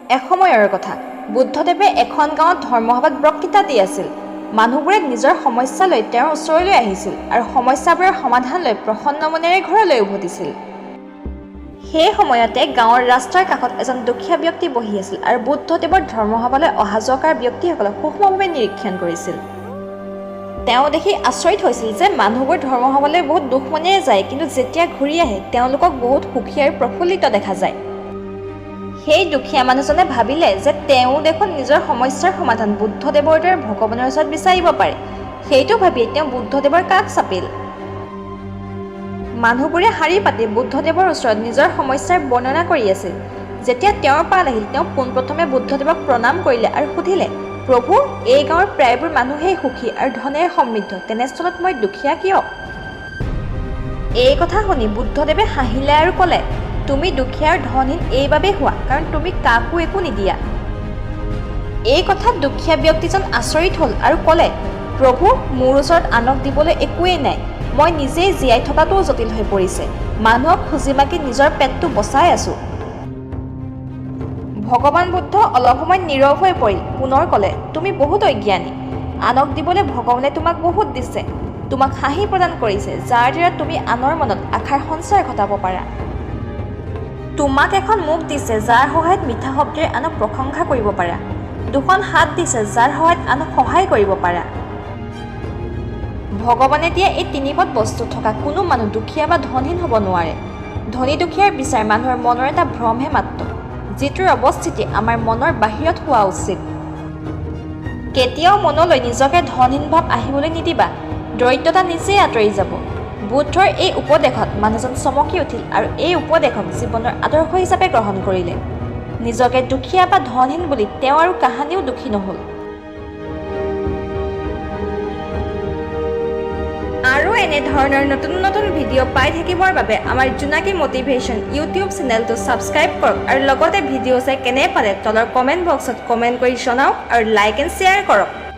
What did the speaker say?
এসময়ৰ কথা, বুদ্ধদেৱে এখন গাঁৱত ধৰ্মসভাত বক্তৃতা দি আছিল। মানুহবোৰে নিজৰ সমস্যা লৈ তেওঁৰ ওচৰলৈ আহিছিল আৰু সমস্যাবোৰৰ সমাধান লৈ প্ৰসন্ন মনেৰে ঘৰলৈ উভতিছিল। সেই সময়তে গাঁৱৰ ৰাস্তাৰ কাষত এজন দুখীয়া ব্যক্তি বহি আছিল আৰু বুদ্ধদেৱৰ ধৰ্মসভালৈ অহা যোৱা কৰা ব্যক্তিসকলক সূক্ষ্মভাৱে নিৰীক্ষণ কৰিছিল। তেওঁ দেখি আচৰিত হৈছিল যে মানুহবোৰ ধৰ্মসভালৈ বহুত দুখ মনেৰে যায়, কিন্তু যেতিয়া ঘূৰি আহে তেওঁলোকক বহুত সুখী আৰু প্ৰফুল্লিত দেখা যায়। সেই দুখীয়া মানুহজনে ভাবিলে যে তেওঁ দেখোন নিজৰ সমস্যাৰ সমাধান বুদ্ধদেৱৰ দৰে ভগৱানৰ ওচৰত বিচাৰিব পাৰে। সেইটো ভাবিয়েই তেওঁ বুদ্ধদেৱৰ কাষ চাপিল। মানুহবোৰে শাৰী পাতি বুদ্ধদেৱৰ ওচৰত নিজৰ সমস্যাৰ বৰ্ণনা কৰি আছিল। যেতিয়া তেওঁৰ পাল আহিল, তেওঁ পোনপ্ৰথমে বুদ্ধদেৱক প্ৰণাম কৰিলে আৰু সুধিলে, "প্ৰভু, এই গাঁৱৰ প্ৰায়বোৰ মানুহেই সুখী আৰু ধনেৰে সমৃদ্ধ, তেনেস্থলত মই দুখীয়া কিয়?" এই কথা শুনি বুদ্ধদেৱে হাঁহিলে আৰু ক'লে, "তুমি দুখীয়া আৰু ধনহীন এইবাবেই হোৱা, কাৰণ তুমি কাকো একো নিদিয়া।" এই কথাত দুখীয়া ব্যক্তিজন আচৰিত হ'ল আৰু ক'লে, "প্ৰভু, মোৰ ওচৰত আনক দিবলৈ একোৱেই নাই। মই নিজেই জীয়াই থকাটোও জটিল হৈ পৰিছে। মানুহক খুজি মাগি নিজৰ পেটটো বচাই আছোঁ।" ভগৱান বুদ্ধ অলপ সময় নীৰৱ হৈ পৰিল। পুনৰ ক'লে, "তুমি বহুত অজ্ঞানী। আনক দিবলৈ ভগৱানে তোমাক বহুত দিছে। তোমাক হাঁহি প্ৰদান কৰিছে, যাৰ দ্বাৰা তুমি আনৰ মনত আশাৰ সঞ্চাৰ ঘটাব পাৰা। তোমাক এখন মুখ দিছে, যাৰ সহায়ত মিঠা শব্দেৰে আনক প্ৰশংসা কৰিব পাৰা। দুখন হাত দিছে, যাৰ সহায়ত আনক সহায় কৰিব পাৰা। ভগৱানে দিয়া এই তিনিপদ বস্তু থকা কোনো মানুহ দুখীয়া বা ধনহীন হ'ব নোৱাৰে। ধনী দুখীয়াৰ বিচাৰ মানুহৰ মনৰ এটা ভ্ৰমহে মাত্ৰ, যিটোৰ অৱস্থিতি আমাৰ মনৰ বাহিৰত হোৱা উচিত। কেতিয়াও মনলৈ নিজকে ধনহীন ভাৱ আহিবলৈ নিদিবা। দৰিদ্ৰতা নিজেই আঁতৰি যাব।" বুদ্ধৰ এই উপদেশত মানুহজন চমকি উঠিল আৰু এই উপদেশক জীৱনৰ আদৰ্শ হিচাপে গ্ৰহণ কৰিলে। নিজকে দুখীয়া বা ধনহীন বুলি তেওঁ আৰু কাহানিও দুখী নহ'ল। আৰু এনেধৰণৰ নতুন নতুন ভিডিঅ' পাই থাকিবৰ বাবে আমাৰ জোনাকী মটিভেশ্যন ইউটিউব চেনেলটো ছাবস্ক্ৰাইব কৰক আৰু লগতে ভিডিঅ' চাই কেনে পালে তলৰ কমেণ্ট বক্সত কমেণ্ট কৰি জনাওক আৰু লাইক এণ্ড শ্বেয়াৰ কৰক।